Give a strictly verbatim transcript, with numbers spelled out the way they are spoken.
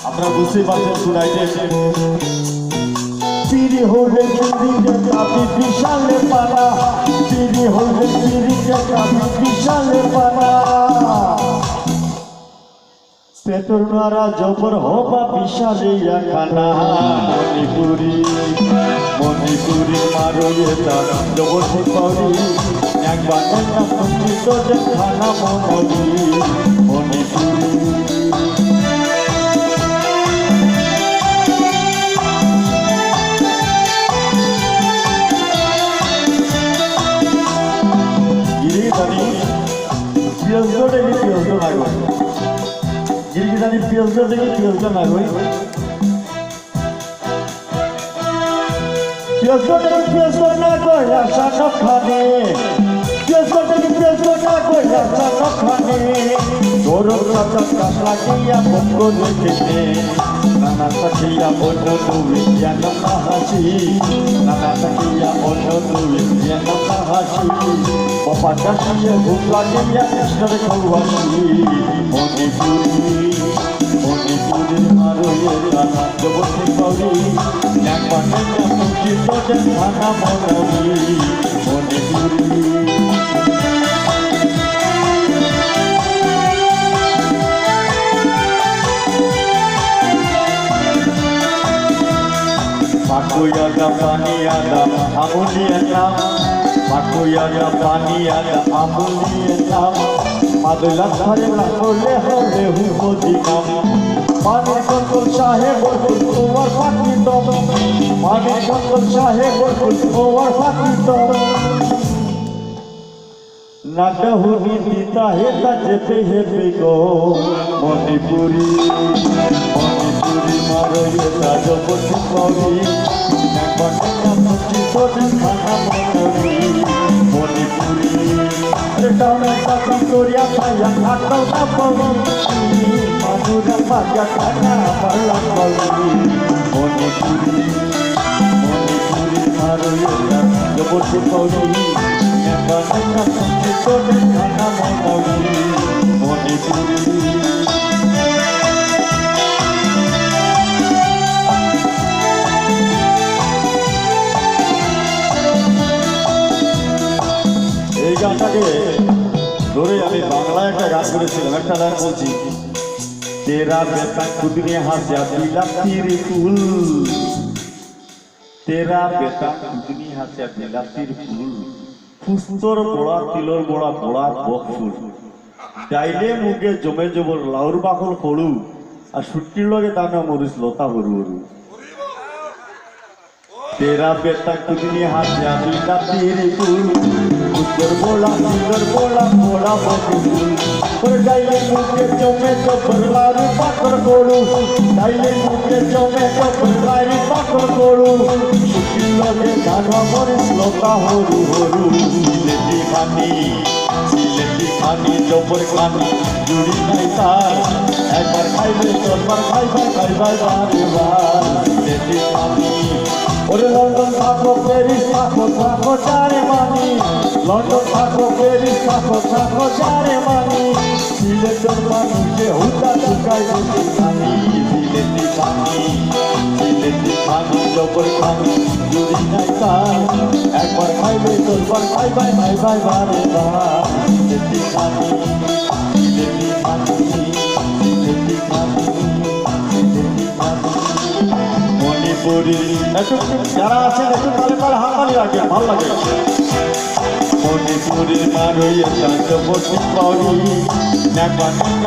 আপনারা বুঝতেই পারছেন, শুনাইতে। পিরি হলে পিরিতে কাবি পিশালে পানা, পিরি হলে পিরিতে কাবি পিশালে পানা। পেটর নারা জবর হবা পিশালিয়া খানা। মণিপুরী, মণিপুরী মারো এটা জবর সিপাউরি। একবার একটা সঙ্গীত যে খানা মণিপুরী, মণিপুরী। গিরি গিথানি, পিয়সগো দেখি পিয়সগো নাগই। গিরি গিথানি, পিয়সগো দেখি পিয়সগো নাগই। পিয়সগো দেখি পিয়সগো নাগই, আশা নখানে। পিয়সগো দেখি পিয়সগো নাগই, আশা নখানে। গরম কাটা কাটা লাগিয়া বকো দেখে। নানা তাকিয়া অন্য দুই, ইয়া নানা হাসি। নানা তাকিয়া অন্য দুই, ইয়া নানা হাসি। বাবা কাশিয়ে ভুক লাগিয়া কৃষ্ণর খৌয়াসি। মণিপুরী, মণিপুরীর মারো এ গানা জবর সিপাউরি। ন্যাংবা ন্যাংবা মুখি তোদের থানা মনাবি। মণিপুরী। পাকুয়াগা পানিয়াগা আমুলিয়া নাম। পাকুয়াগা পানিয়াগা আমুলিয়া নাম। মাদুলা ধরে না করলে হলে হুকো দিনাম। পানির কঙ্কল সাহেব বরকুল তোমার পাখি দম। পানির কঙ্কল সাহেব বরকুল তোমার পাখি দম। নাগা হুনি দিতা হেতা যেতে হেতে গো। মণিপুরী, মণিপুরী মারো এটা জবর সিপাউরি। নাগা নাগা মুখি তোদের থানা মনাবি। মণিপুরী। আরে টাউনে চাকরি করিয়া খাইয়া খাটাও না পাবি। মানুরা পাইয়া খানা পালা পাবি। মণিপুরী, মণিপুরী মারো এটা জবর সিপাউরি। নেপা নেপা সঙ্গীত করে খানা মনাবি। মণিপুরী। এই গানটাকে ধরে আমি বাংলায় একটা গান করেছিলাম, একটা লাইন বলছি। তেরা বেটা খুদনি হাসিয়া বিলাতির ফুল। তেরা বেটা খুদনি হাসিয়া বিলাতির ফুল। ফুস্তর বড়া, তিলর বড়া, বড়া বক ফুল। ডাইলে মুগে জমে জবর লাউর বাকল কলু। আর শুটকির লগে দানা মরিচ লতা হরু হরু। তেরা বেটা খুদনি হাসিয়া বিলাতির ফুল। ফুস্তর বড়া, তিলর বড়া, বড়া বক ফুল। ওরে ডাইলে মুগে জমে জবর লাউর বাকল কলু। ডাইলে মুগে জমে জবর লাউর বাকল কলু। শুটকির লগে দানা মরিচ লতা হরু হরু। সিলেটি খানি, সিলেটি খানি, জবর খানি, জুড়ি নাই তার। একবার খাইলে দশবার খাইবাই, খাইবাই বারে বার। সিলেটি খানি। ওরে লন্ডন থাকো, প্যারিস থাকো, থাকো জার্মানি। লন্ডন থাকো, প্যারিস থাকো, থাকো জার্মানি। সিলেটর মানুষে হুদা শুকাই রুটি খানি, সিলেটি খানি, সিলেটি খানি, জবর খানি, জুড়ি নাই তার। একবার খাইলে দশবার খাইবাই, খাইবাই বারে বার। সিলেটি খানি, সিলেটি খানি, সিলেটি খানি, সিলেটি খানি। মণিপুরী, একটু যারা আছেন একটু তালে তালে হাততালি রাখেন, ভালো লাগে। মণিপুরী মারো এটা জবর সিপাউরি। নেপা